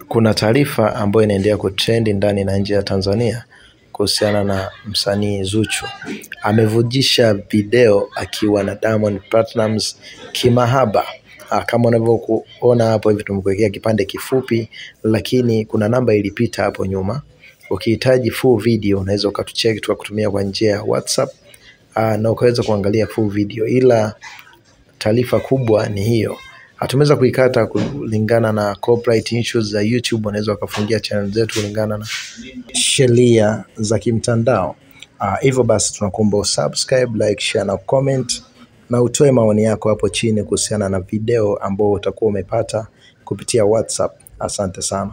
Kuna taarifa ambayo inaendelea kutrendi ndani na nje ya Tanzania kuhusiana na msanii Zuchu. Amevujisha video akiwa na Diamond Platnumz kimahaba. Kama unavyokuona hapo hivi, tumekuwekea kipande kifupi, lakini kuna namba ilipita hapo nyuma. Ukihitaji full video unaweza ukatucheki tukakutumia kwa njia ya WhatsApp na ukaweza kuangalia full video, ila taarifa kubwa ni hiyo. Hatumeweza kuikata kulingana na copyright issues za YouTube, wanaweza wakafungia channel zetu kulingana na sheria za kimtandao. Hivyo basi tunakuomba usubscribe, like, share na comment na utoe maoni yako hapo chini kuhusiana na video ambao utakuwa umepata kupitia WhatsApp. Asante sana.